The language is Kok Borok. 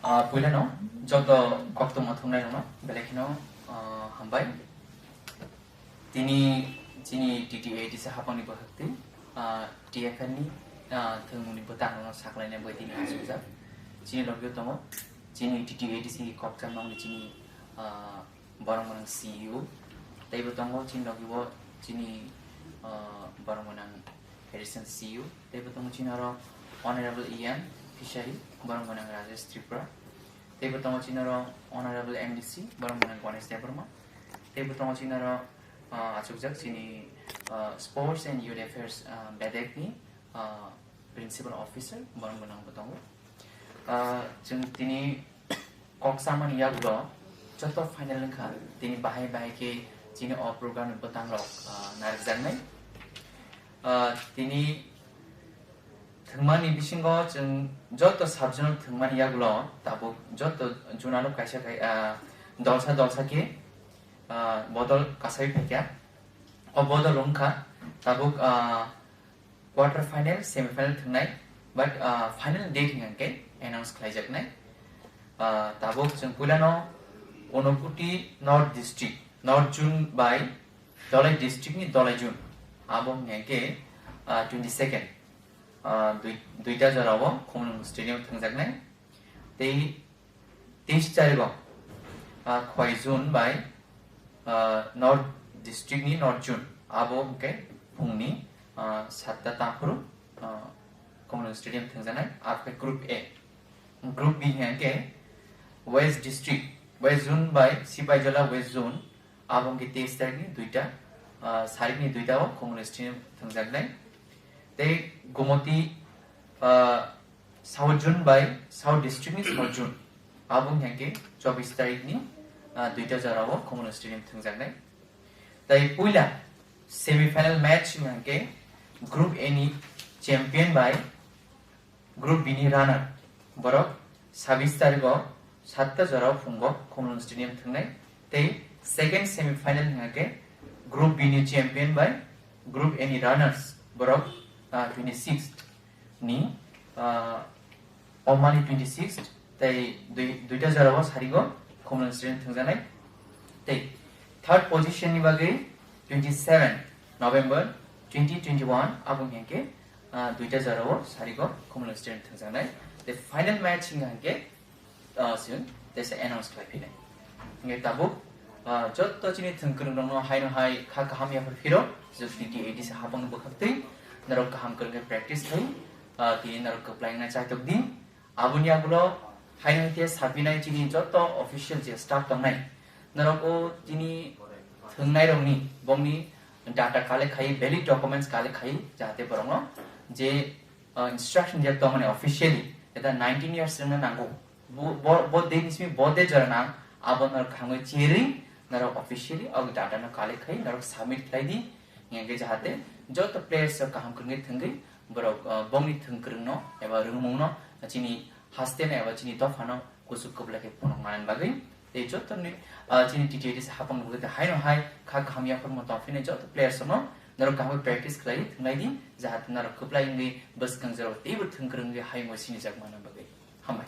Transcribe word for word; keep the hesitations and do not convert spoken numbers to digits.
Ah, puilano joto koktwma thumnairokno belai kheno, ah, hambai. Tini chini T T A D C hapangni bwkhak twi, ah, T F N ni, ah, thwngmungni bwtangrokno saklaina bai tini achukjak. Chini logio tongo chini T T A D C kokcham nokni chini, ah, borok gwnang C E O, teibo tongo chini logio chini, ah, borok gwnang additional C E O, teibo tongo chini oro Honorable E M Fishery, borok gwnang Rajesh Tripura, teibo tongo chini oro Honorable M D C, borok gwnang Ganesh Debbarma, teibo tongo chini oro, ah, achukjak chini, ah, Sports and Youth Affairs, ah, bedek ni, ah, Principal Officer, borok gwnang bo tongo. Ah, chwng tini kok chamani yagulo joto final wngkha, tini bahai bahai khe chini o program ni bwtangrok, ah, narwkjaknai. Ah, tini thwngmani bisingo chwng joto sub-zonal thwngmani yagulo tabuk joto zonal o kaisa kai-, ah, dolsa dolsa khe, ah, bodol kasai phaikha. O bodol wngkha tabuk, ah, quarter final, semi final thwngnai, but, ah, final date hingkha khe announce khlaijaknai. Ah, tabuk chwng puilano Unakoti North District, North Zone by Dholai District ni Dholai Zone. Abo hingkha khe, ah, twenty second, ah, dui-, duita jorao Khumulwng Stadium thwngjaknai. Tei teis tarigo, ah, Khowai Zone by, ah, North District ni North Zone. Abo hingkhe phungni, ah, satta tangphuru, ah, Khumulwng Stadium thwngjaknai. Abo khe Group A. Group B hingkhe West District, West Zone by Sipaijala West Zone. Abo hingkhe teis tarikni duita, ah, sarikni duita o Khumulwng Stadium thwngjaknai. Tei Gomoti, ah, South Zone by South District ni South Zone. Abo hingkhe chobbish tarikni, ah, duita jorao Khumulwng Stadium thwngjaknai. Tei puila semi final match hingkhe Group A ni champion by Group B ni runner, borok sabis tarigo satta jorao phungo Khumulwng Stadium thwngnai. Tei second semi final hingkhe Group B ni champion by Group A ni runners, borok, ah, twenty sixth ni, ah, Omani twenty sixth tei dui-, duita jorao sarigo Khumulwng Stadium thwngjaknai. Tei third position ni bagwi twenty seven November twenty twenty one abo hingkhe, ah, duita jorao sarigo Khumulwng Stadium thwngjaknai. Tei final match hingkha hingkhe, ah, chwng teisa announce khlai phinai. Hingkhe tabuk, ah, joto chini thwngkwrwng rokno haino hai kha kaham yaphar phiro, jwk T T A D C hapang bwkhak twi norok kaham kwrwng khe practice khai, ah, tini norok kwplai wngna chaitok di. Aboni yagulo haino hai khe sapinai chini joto official je staff tongnai, norok o tini thwngnairokni bongni data collect khai, valid documents collect khai, jahate borokno je, ah, instruction je tongmani officially, eta nineteen years wngna nango, bo, bo, bo date ni simi bo date jora nang, abo norok khangwi chiri norok officially o data no collect khai norok submit khlai di, hingkhe jahate joto players rok kaham kwrwngwi thwngwi borok, ah, bongni thwngkwrwngno eba rwngmungno chini haste no eba chini dophano kuchuk kwplai khe phunuk manani bagwi tei joto ni, ah, chini T T A D C hapang bagwi tei haino hai kha kaham yaphar mo tongphini joto players no norok kaham practice khlai thwnglai di, jahate norok kwplai wngwi bwskang jorao teibo thwngkwrwng wngwi hayung sinijak manani bagwi. Hambai.